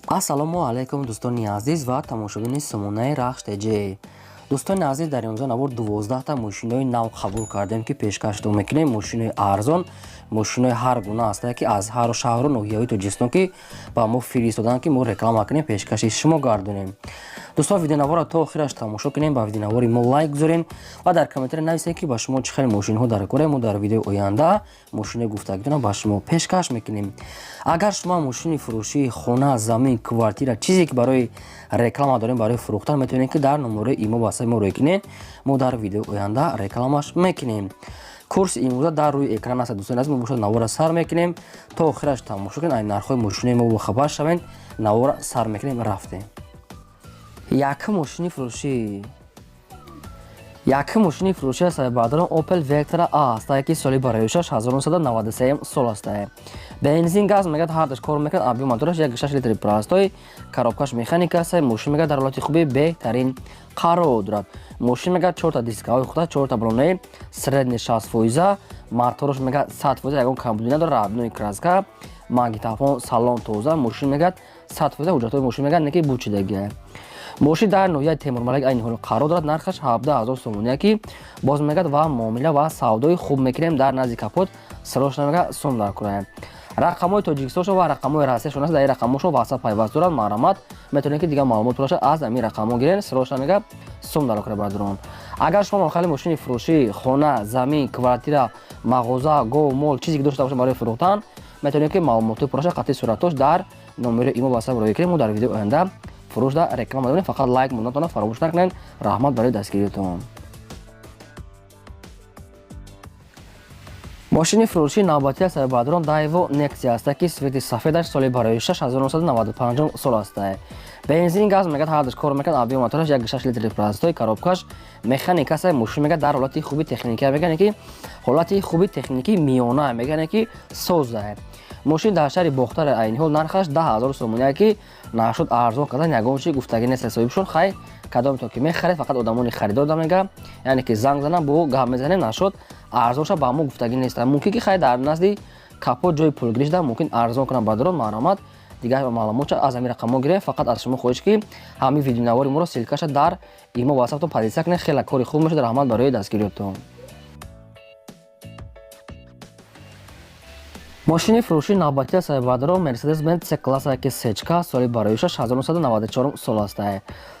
Ассалому алайкум, дӯстони азиз ва тамошобини сомонаи Рахш ТЖ. Дӯстони азиз, дар имрӯза навор 12та мошинои нав қабул кардем, ки пешкаштон мекунем. Мошинои арзон, мошинои ҳар гуна ҳастае, ки аз ҳару шаҳру ноҳияҳои Тоҷикистон ки ба мо фиристоданд, ки мо реклама кунем, пешкаши шумо гардонем. Дӯстон, видеонаворро то охираш тамошо кунем, ба видеонавори мо лайк гузорем ва дар комментария нависем, ки ба шумо чӣ хел мошинҳо дар кора. Мо дар видеои оянда мошинои гуфтагитонро ба шумо пешкаш мекунем. Агар шумо мошини фурӯшии хона, замин, квартира, чизе ки барои реклама дорем, барои фурӯхтан, метавонед, ки дар номерои имо васаи мо рӯй кунед. Мо дар видеои оянда рекламаш мекунем. Курси имрӯза дар рӯи экран аст. Дӯстони азиз, мо бошад навора сар мекунем, то охираш тамошо кунед, ай нархҳои мошинои мо бохабар шавед. Навора сар мекунем, рафтем. Якум мошини фурӯшӣ аст, баъдан Opel Vectra A аст, ки соли бароишаш 1993 сол аст. Бензин, газ мегӯяд, ҳардаш кор мекунад. Объём мотораш 1,6 литри простой, коробкаш механика аст. Мошин мегӯяд, дар ҳолати хуби беҳтарин қарор дорад. Мошин мегӯяд, чорта дискаҳои худа, чорта балонаи средний 60%, мотораш мегӯяд, 100%, ягон камбудӣ надорад, родной краска, магнитофон, салон тоза. Мошин мегӯяд, 100%. Ҳуҷҷатҳои мошин мегӯяд, не ки бучидагия. Мошин дар ноҳияи Темурмалик айни ҳол қарор дорад. Нархаш 17 000 сомония, ки боз мегӯяд ва муомила ва савдои хуб мекунем. Дар назди капот срочно мегӯяд, сум дар кураем. Рақамҳои Тоҷикистоншон ва рақамҳои Россияшон аст. Дар ин рақамҳошон WhatsApp пайваст дорад. Марҳамат, метавонед, ки дигар маълумот бошад, аз ҳамин рақамҳо гирен. Срочно мегӯяд, сум дар кура, бардорон. Агар шумо мохали мошини фурӯшӣ, хона, замин, квартира, мағоза, гов, мол, чизе ки дошта бошед барои фурӯхтан, метавонед, ки маълумотҳои пурраша қатъи суратош дар номери имо WhatsApp роҳӣ кунед. Мо дар видеои оянда фурӯшда реклама дорем. Фақат лайк монданатонро фаромӯш накунед. Раҳмат барои дастгириятон. Мошини фурӯшии навбатӣ аст, баъдрон, Daewoo Nexia аст, ки цвети сафедаш, соли барои 1995 сол аст. Бензин, газ мегӯяд, ҳардаш кор мекунад. Объём мотораш 1,6 литри простой, коробкаш механика аст. Мошин мегӯяд, дар ҳолати хуби техникия, мегӯяд, ки ҳолати хуби техникии миёна, мегӯяд, ки соза. Мошин дар шаҳри Бохтар айни ҳол нархаш 10 000 сомония, ки нашуд арзон кардан ягон чи гуфтагӣ нест соҳибшон. Хай, кадомто ки мехаред, фақат одамони харидор да мега, яъне ки занг занам, бо гап мезанем. Нашуд арзонша ба мо гуфтагӣ нест. Мумкин ки хай дар назди капот ҷои пулгирӣ шуда, мумкин арзон кунам. Бадрон, марҳамат, дигар маълумотша аз ҳамин рақамҳо гирем. Фақат аз шумо хоҳиш, ки ҳамин видеонавори моро ссылкаша дар имо ватсаптон поделиться кунед, хеле кори хуб мешуд. Раҳмат барои дастгириётон. Мошини фурӯшии навбатӣ аст, баъдро, Mercedes Benz C класса, ки сечка, соли бароишаш 1994 сол аст.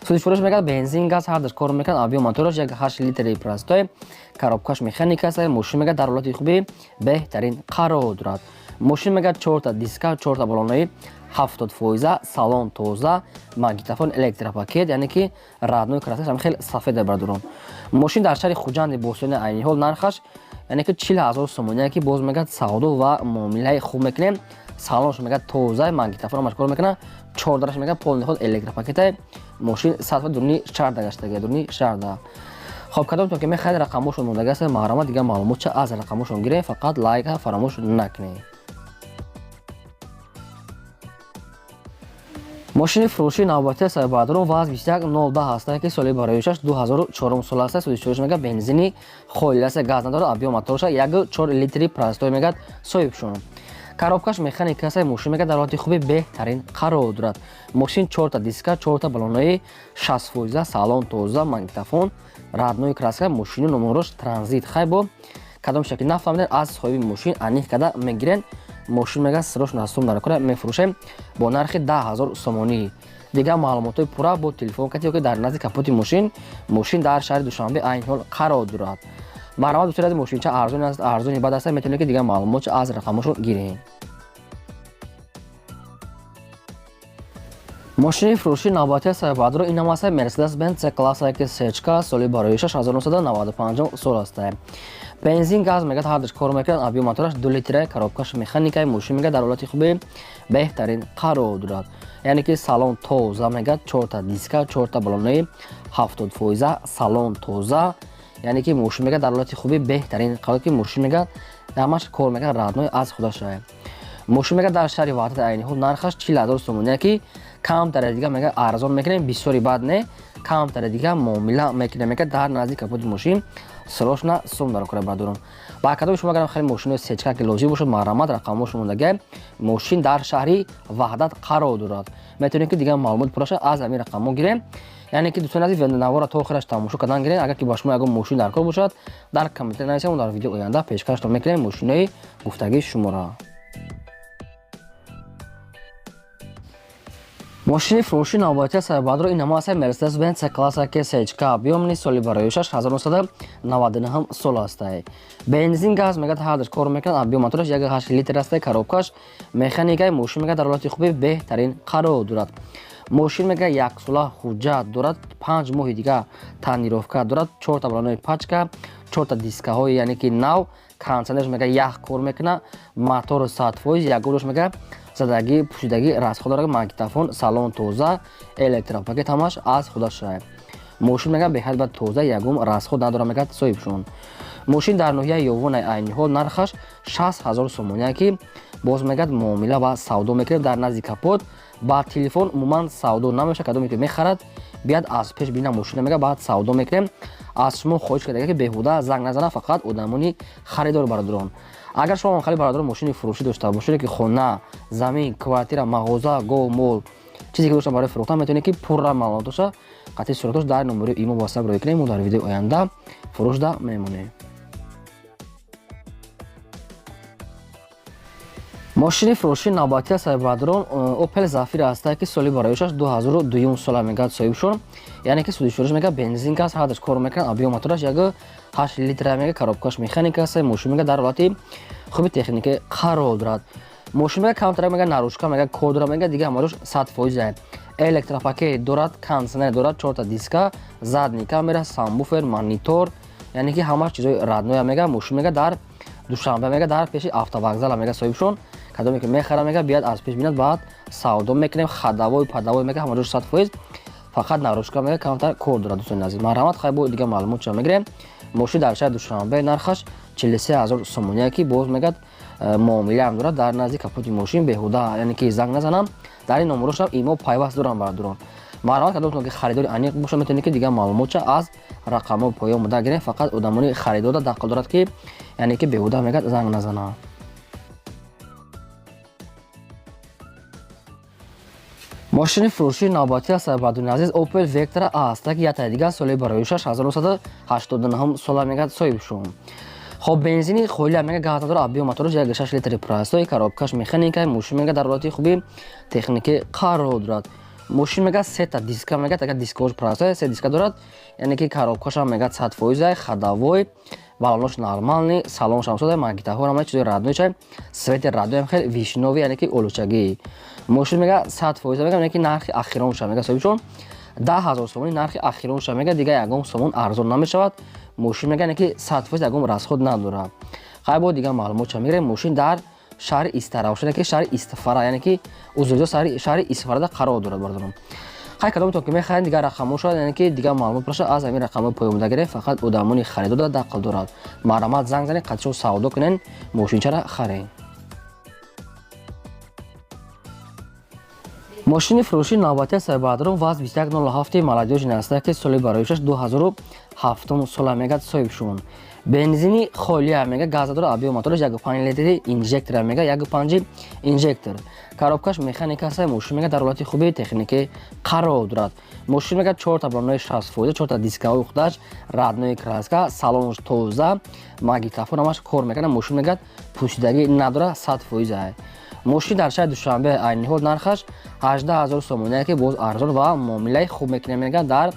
Суди фурӯш мегӯяд, бензин, газ ҳардаш кор мекунад. Объём мотораш 1,8 литри простой, коробкаш механика аст. Мошин мегӯяд, дар ҳолати хуби беҳтарин қарор дорад. Мошин мегӯяд, чорта диска, чорта балонаи 70%, салон тоза, магнитофон, электропакет, яъне ки родной краскаш ҳам хеле сафеда, бардорон. Мошин дар шаҳри Хуҷанди Бостони айни ҳол нархаш, яъне ки 40 000 сомония, ки боз мегӯяд, савдо ва муомилаи хуб мекунем. Салонш мегӯяд, тоза, магнитофон ҳамаш кор мекунад, чордараш мегӯяд, полный ход, электропакета. Мошин сатва дуруни шаҳрда гаштага, дуруни шаҳрда. Хоб, кадомтон ки мехаред, рақамҳошон мондаги аст. Марҳамат, дигар маълумотча аз рақамҳошон гирем. Фақат лайка фаромӯш накунед. Мошини фурӯшии навбатӣ аст, баъдро, ВАЗ 2110 аст, ки соли бароишаш 2004 сол аст. Суди фурӯш мегӯяд, бензини холӣ аст, газ надорад. Объём моторша 1,4 литри простой мегӯяд, соҳибшон. Коробкаш механика аст. Мошин мегӯяд, дар ҳолати хуби беҳтарин қарор дорад. Мошин чорта диска, чорта балонаи 60%, салон тоза, магнитофон, родной краска. Мошини номерош транзит. Хай, бо кадом шакл нафаҳмидем, аз соҳиби мошин аниқ карда мегирен. Мошин мегӯяд, срочно сум дар кора, мефурӯшем бо нархи 10 000 сомонӣ. Дигар маълумотҳои пурра бо телефон кати ёки дар назди капоти мошин. Мошин дар шаҳри Душанбе айни ҳол қарор дорад. Марҳамат, дӯстони азиз, мошинча арзон аст, арзони бад аст. Метавонед, ки дигар маълумотча аз рақамҳошон гиред. Мошини фурӯшии навбатӣ аст, баъдро, ин ҳам аст Mercedes Benz C класса, ки сечка, соли бароишаш 1995 сол аст. Бензин, газ мегӯяд, ҳардаш кор мекунад. Объём мотораш 2 литра, коробкаш механикаи. Мошин мегӯяд, дар ҳолати хуби беҳтарин қарор дорад, яъне ки салон тоза мегӯяд, чорта диска, чорта балонаи 70%, салон тоза, яъне ки мошин мегӯяд, дар ҳолати хуби беҳтарин қарор, ки мошин мегӯяд, ҳамаш кор мекунад, родной аз худаш. Мошин мегӯяд, дар шаҳри Ваҳдат айни ҳол нархаш 40 000 сомония, ки камтаре дига мегӯяд, арзон мекунем, бисёри бад не, камтаре дига муомила мекунем. Мегӯяд, дар назди капоти мошин Срочно сум дар кора бардорам. Ба кадоми шумо агарам хеле мошинои сечка ки лозим бошад, марҳамат, рақамҳошон мондагиам. Мошин дар шаҳри Ваҳдат қарор дорад. Метавонед ки дигар маълумот пурраша аз ҳамин рақамҳо гирем. Яъне ки, дӯстони азиз, навора то охираш тамошо кардан гирем. Агар ки ба шумо ягон мошин дар кор бошад, дар комментарий нависем, дар видео оянда пешкаштон мекунем мошинои гуфтагии шуморо. Мошини фурӯши навбатии Сайбадро ин ҳама аст Mercedes Benz C класса ки сечка объёмный, соли бароишаш 1999 сол астае. Бензин, газ мегӯяд, ҳардаш кор мекунад, объём мотораш 1,8 литр астае, коробкаш механикаи. Мошин мегӯяд, дар ҳолати хуби беҳтарин қарор дорад. Мошин мегӯяд, яксола ҳуҷҷат дорад, 5 моҳи дига тонировка дорад, чорта балонои пачка, чорта дискаҳои, яъне ки нав, кондиционерш мегӯяд, ях кор мекунад, мотор 100%, ягонаш мегӯяд, задагӣ, пӯшидагӣ, расход дорад, магнитофон, салон тоза, электропакет ҳамаш аз худаш. Мошин мегӯяд, беҳад ба тоза, ягон расход надорад, мегӯяд соҳибшон. Мошин дар ноҳияи Ёвонай, айни ҳол нархаш 60 000 сомония, ки боз мегӯяд, муомила ва савдо мекунем дар назди капот. Ба телефон умуман савдо намешавад. Кадоме ки мехарад, биёд аз пеш бина мошина, мегӯяд, баъд савдо мекунем. Аз шумо хоҳиш карда, ки беҳуда занг назанад, фақат одамони харидор. Бародарон, агар шумо хали, бародарон, мошини фурӯшӣ дошта бошед, ки хона, замин, квартира, мағоза, гов, мол, чизе ки дошта барои фурӯхтан, метавонед ки пурра маълумотоша қатъи суратош дар номери имо васап рӯй кунем, мо дар видеои оянда фурӯшда мемонем. Мошини фурӯшии навбатии сайбадрон Opel Zafira ҳастае, ки соли бароишаш 2002 сола, мегӯяд соҳибшон. Яъне ки судишуриш мегӯяд, бензин, газ ҳардаш кор мекунад, объём мотораш 1,8 литра мегӯяд, коробкаш механика аст. Мошин мегӯяд, дар ҳолати хуби техникӣ қарор дорад. Мошин мегӯяд, камтара мегӯяд, наружка мегӯяд, кор дорад, мегӯяд, дига ҳамарош 100%. Электропакет дорад, кондиционер дорад, чорта диска, задний камера, сабвуфер, монитор, яъне ки ҳама чизои родной я мегӯяд. Мошин мегӯяд, дар Душанбе мегӯяд, дар пеши автовокзала, мегӯяд соҳибшон. Кадоме ки мехара, мегӯяд, биёд аз пеш бинад, баъд савдо мекунем. Ходовой, подовой мегӯяд, ҳама ҷош 100%, фақат наружка мегӯяд, камтар кор дорад. Дӯстони азиз, марҳамат, хай бо дигар маълумот ча мегирем. Мошин дар шаҳри Душанбе, нархаш 43 000 сомония, ки боз мегӯяд, муомилаам дорад дар назди капоти мошин. Беҳуда, яъне ки, занг назанам, дар ин номерошам имо пайваст дорам. Бардорон, марҳамат, кадомтон ки харидори аниқ бошад, метавонед ки дигар маълумотча аз рақамҳо поён буда гирем. Фақат одамони харидорда дақл дорад, ки яъне ки беҳуда мегӯяд, занг назанам. Мошини фурӯшии навбатӣ аст, бардони азиз, Opel Vectra аст, ки яктаи дигар, соли бароишаш 1989 сола, мегӯяд соҳибшон. Хоб, бензини холия мега, газ надорад, объём мотораш 1,6 литри простой, коробкаш механика. Мошин мега, дар ҳолати хуби техникӣ қарор дорад. Мошин мега, сета диска, мега, агар дискаош простой, се диска дорад, яъне ки коробкашам мега, 100%, ходовой, балонош нормальный, салоншам сода, магнитофон, ҳама чизои родной чай, свети родной, хеле вишнёвый, яъне ки олучагӣ. Мошин мега, 100% мега, яъне ки нархи ахиронша, мега соҳибшон, 10 000 сомони нархи ахиронша, мега, дига ягон сомон арзон намешавад. Мошин мега, яъне ки, 100%, ягон расход надорад. Хай, бо дигар маълумот ча мегирем. Мошин дар шаҳри Истаравшан, яке шаҳри Истафара, яъне ки узурҷо шаҳри Истафарада қарор дорад. Бардорам, хай, кадомтон ки мехаред, дигар рақамҳо шояд, яъне ки дигар маълумот бошад, аз ҳамин рақамҳои поён гиред. Фақат одамони харидода дақл дорад. Марҳамат, занг занед, қатишо савдо кунед, мошинчара харед. Мошини фурӯшии навбатии сайбадрон ВАЗ 2107 молодёжный аст, ки соли бароишаш 2007 сола, мегӯяд соҳибшон. Бензини холия мега, газ дора, объём мотораш 1,5 литри инжектора, мега, 1,5 инжектор, коробкаш механика аст. Мошин мега, дар ҳолати хуби техникӣ қарор дорад. Мошин мега, чорта балонои 60%, чорта дискаҳои худаш родной краска, салонш тоза, магнитофон, ҳамаш кор мекунад. Мошин мегӯяд, пӯсидагӣ надорад, 100%. Мошин дар шаҳри Душанбе, айни ҳол нархаш 18 000 сомония, ки боз арзон ва муомилаи хуб мекунем, мегӯяд, дар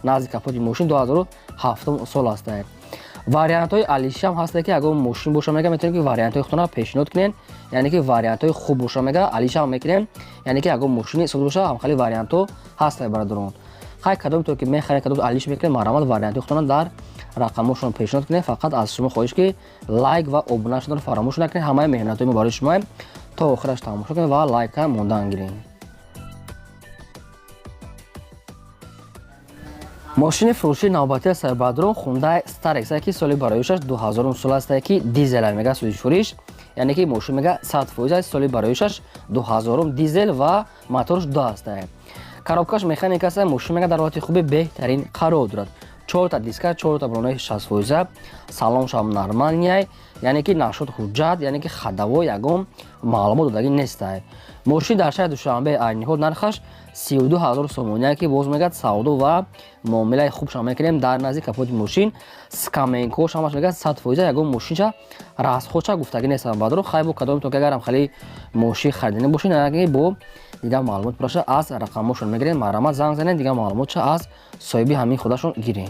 назди капоти мошин 2007 сол аст. Вариантҳои алишиам ҳаста, ки ягон мошин боша, мега, метавонем ки вариантҳои худтона пешниҳод кунем, яъне ки вариантҳои хуб боша, мега, алишиам мекунем. Яъне ки ягон мошини соз боша, ҳамхали вариантҳо ҳаста. Бародарон, хай, кадомтон ки мехаред, кадом алиш мекунем, марҳамат, вариантҳои худтона дар рақамҳошон пешниҳод кунем. Фақат аз шумо хоҳиш, ки лайк ва обуна шуданро фаромӯш накунед. Ҳамаи меҳнатҳои мо барои шумоем. То охираш тамошо кунед ва лайка мондан гиред. Мошини фурӯшии навбатии сайбадрон Хундай Старекс, ки соли бароишаш 2000 сол аст, ки дизел, мега сӯзишфуриш, яъне ки мошин мега, 100% аст, соли бароишаш 2000, дизел ва моторш ду аст, коробкаш механика аст. Мошин мега, дар ҳолати хуби беҳтарин қарор дорад. Чорта диска, чорта балонаи 60%, салоншам нормальный, яъне ки нашуд ҳуҷҷат, яъне ки ходовой ягон маълумот додагӣ нестай. Мошин дар шаҳри Душанбе, айни ҳол нархаш 32 ҳазор сомония, ки боз мегӯяд, савдо ва муомилаи хубшам мекунем. Дар назди капоти мошин скамейкаош ҳамаш мегӯяд 100%, ягон мошинша расходша гуфтагӣ нестам, баъдро. Хай, бо кадомтон ки агарам хеле мошин харидани бошед, бо дигар маълумот пураша аз рақамошон мегирем. Марҳамат, занг занед, дигар маълумотша аз соҳиби ҳамин худашон гирем.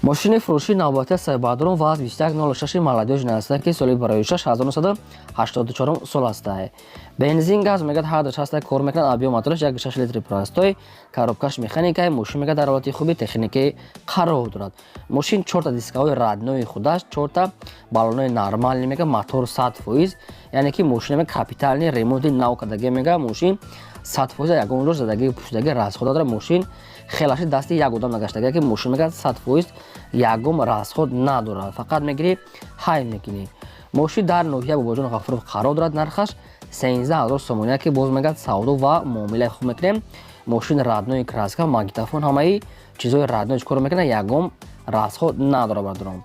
Мошини фурӯшии навбатии сайбадрон ВАЗ 2106 молодёжный аста, ки соли барои 1984 сол аста. Бензин, газ мегӯяд, ҳардаш ҳаста, кор мекунад. Объём мотораш 1,6 литри простой, коробкаш механикай. Мошин мегӯяд, дар ҳолати хуби техникӣ қарор дорад. Мошин чорта дискаҳои родной худаш, чорта баллонои нормальный, мегӯяд, мотор 100%, яъне ки мошин мегӯяд, капитальный ремонти нав кардагӣ. Мегӯяд, мошин 100%, ягон ҷош задагӣ, пӯшидагӣ, расход надорад. Мошин хелаши дасти як одам нагаштагӣ, ки мошин мегӯяд, 100%, ягон расход надорад, фақат мегирӣ, ҳай мекунӣ. Мошин дар ноҳия Бобоҷон Ғафуров қарор дорад. Нархаш 13 000 сомония, ки боз мегӯяд, савдо ва муомилаи хуб мекунем. Мошин родной краска, магнитофон, ҳамаи чизҳои родной кор мекунад, ягон расход надорад, бардорам.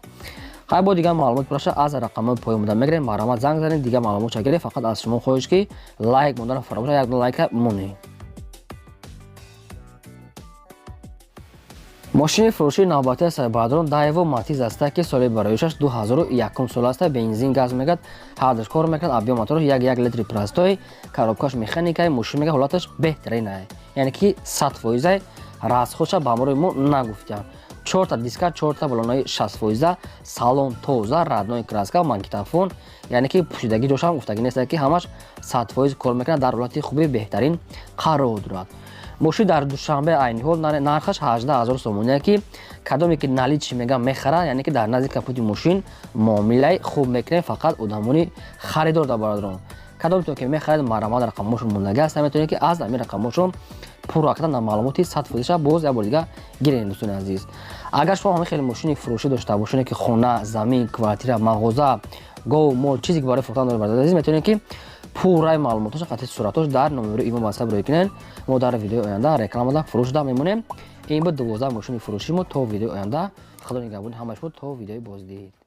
Хай, бо дигар маълумот пураша аз рақамҳои поён буда мегирем. Марҳамат, занг занед, дигар маълумотша гиред. Фақат аз шумо хоҳиш, ки лайк мондан фаромӯш, як лайка монед. Мошини фурӯшии навбатии сайбадрон Дайво Матиз аста, ки соли бароишаш 2001 сол аста. Бензин, газ мегӯяд, ҳардаш кор мекунад. Объём мотораш 1,1 литри простой, коробкаш механикай. Мошин мегӯяд, ҳолаташ беҳтаринай, яъне ки 100%, расходша ба ҳамроҳи мо нагуфтиям. Чорта диска, чорта балонаи 60%, салон тоза, родной краска, магнитофон, яъне ки пӯшидагӣ ҷошам гуфтагӣ нест, ки ҳамаш 100% кор мекунад, дар ҳолати хуби беҳтарин қарор дорад. Мошин дар Душанбе, айни ҳол нархаш 18 000 сомония, ки кадоме ки наличный мегам мехарад, яъне ки дар назди капоти мошин муомилаи хуб мекунем, фақат одамони харидор да, бародарон. Кадомтон ки мехаред, марҳамат, рақамошон мондагӣ аст, метавонед ки аз ҳамин рақамошон пурра кардан маълумоти 100%-ша боз як бор дига гиред. Дӯстони азиз, агар шумо ҳамин хеле мошини фурӯшӣ дошта бошед, ки хона, замин, квартира, мағоза, гов, мол, чизе ки барои фурӯхтан доред, бародари азиз, метавонед ки пурраи маълумотоша қатъи суратош дар номери имо ватсап рӯй кунед. Мо дар видеои оянда рекламада фурӯшда мемонем. Ин буд 12 мошини фурӯши мо. То видеои оянда, худо нигаҳбони ҳамаи шумо, то видеои боздид.